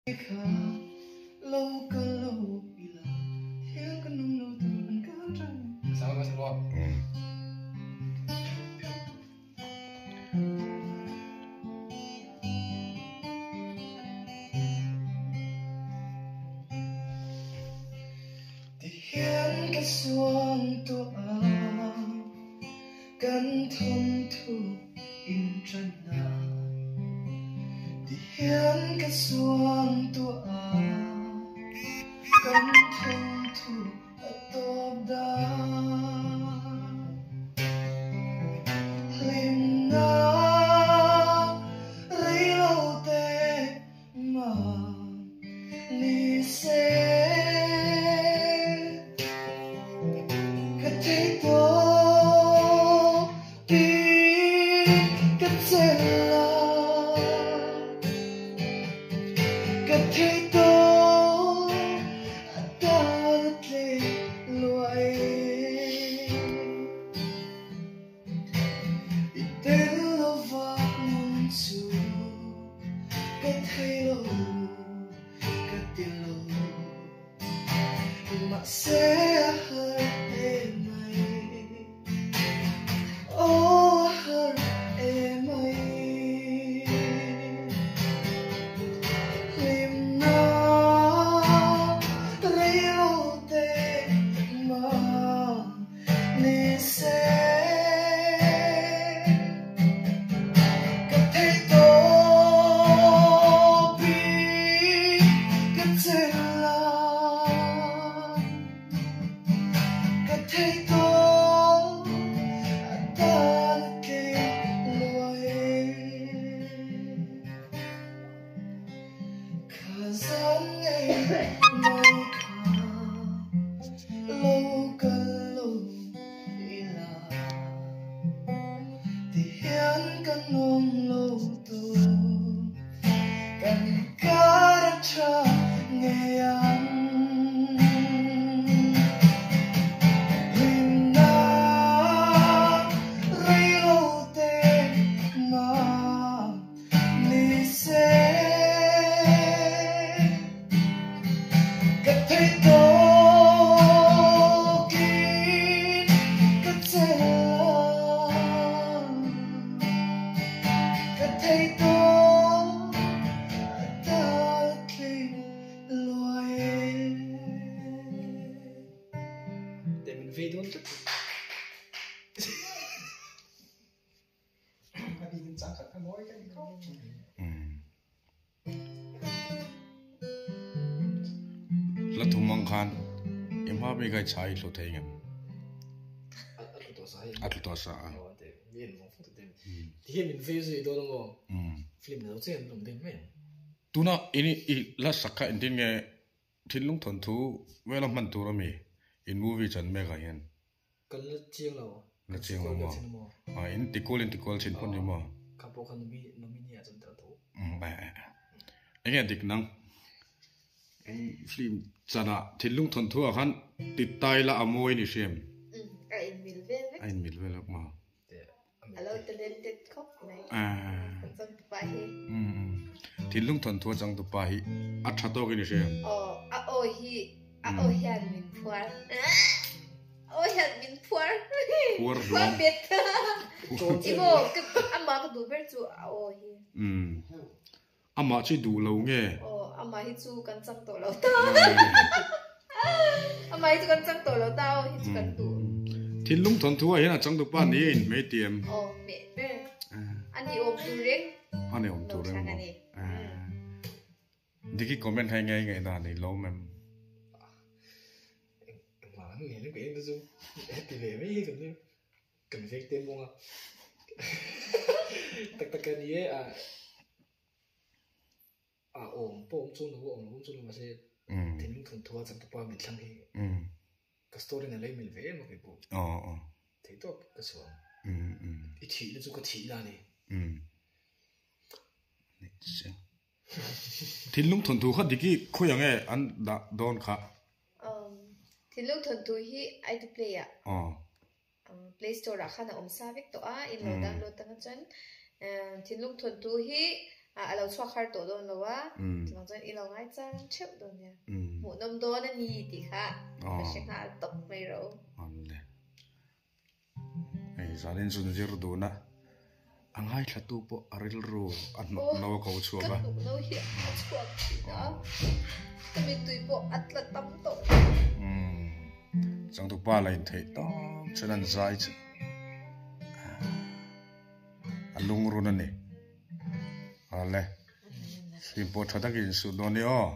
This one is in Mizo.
Kha lo kal lo ila thiam kan awm lo tur an kal tang. Ti hian ka suang tawh a, kan thawmthu inṭan a. Ti hian ka suang tawh a, kan thawmthu a tawp dan. Hlimna reilo te mah ni se. Ka thei tawh ti ka chelh a, ka thei tawh a tal tle luai. I tel lo vak nun chu ka thei lo, ka ti lo. Mahse a har em mai, aw a har em mai. Hlimna reilo te mah ni se. Ka thei tawp i ka chelh a, ka thei tawp a tan a tlem luai. Kha zan ngei mai kha lo kal lo ila ti hian kan awm lo tur kan kar a tha ngei ang. Hlimna reilo te mah ni se ka thei tawkin ka chelh a, ka thei tawk a tal tling luai e. Teh min vei dawn tlat. Hla thum ang khan i hma bik a i chhai i hlu thei ngem? A tlu tawh sa a. Tuna ini i hla sak kha engtin nge thinlung thawnthu vela hman tur ami in movie chan mek ah hian? Kan la chiang lo. La chiang lo maw? A in ti kual in ti kual chin phawt ni maw? Kha pawh kha nomi nominee ah chuan tel tho. Umm eh eh. Enge dik nang? Eng film chan ah thinlung thawn thu ah khan ti tai la a mawi ni hriam. Umm a in mil vel vek. A in mil vel vek maw? A lo talented khawp mai. Kan changtupa hi. Umm thinlung thawn thu a changtupa hi a tha tawk in i hriam. Aw a aw hi A aw hian min phuar. A aw hian min phuar. Phuar Phuar bet. Imaw amah ka duh ber chu a aw hi. Umm. Amah chu i duh lo nge? Aw amah hi chu kan chang tawh lo ta. Amah hi chu kan chang tawh lo ta aw hi chu kan duh. Thinlung thawnthu ah hian a changtupa ni a inhmei ti em? Aw hmeh ber. A ni awm tur reng. A ni awm tur reng maw? Diki comment hai ngai ngai dan i lawm em? Engmah ang ngei ka en chu heti ve mai hi kan kan vek te mawng a tak tak a ni e a a awm pawh awm chuang lo awm lo awm chuang lo mahse thinlung thawnthu a changtupa min thlang hi ka story na lei mil ve em a kei pawh thei tawp ka chhuang i thihna chu ka thihna a ni. Thinlung thawnthu kha dik i khawi ang e an dah dawn kha. Thinlung thawnthu hi I to play ah play store ah khan a awm sa vek tawh a in lo download tang chuan thinlung thawnthu hi. A lo chhuak har tawh dawn lo a, chuvang chuan i lo ngai chang theuh dawn nia. Hmuhnawm dawn a ni tih kha ka hre nghal tawp mai ro. Awle. Hei zanin chu zir dun a, a ngaithla tu pawh a rilru a hnawk no a ko chhuak a. Ka hnawk no hi a chhuak thin a, ka mittui pawh a tla tam tawh. Changtupa la intheih tawp chuan an zai chu a lungrun a ni. Awle, fim pawh tha takin insuh dawn ni aw.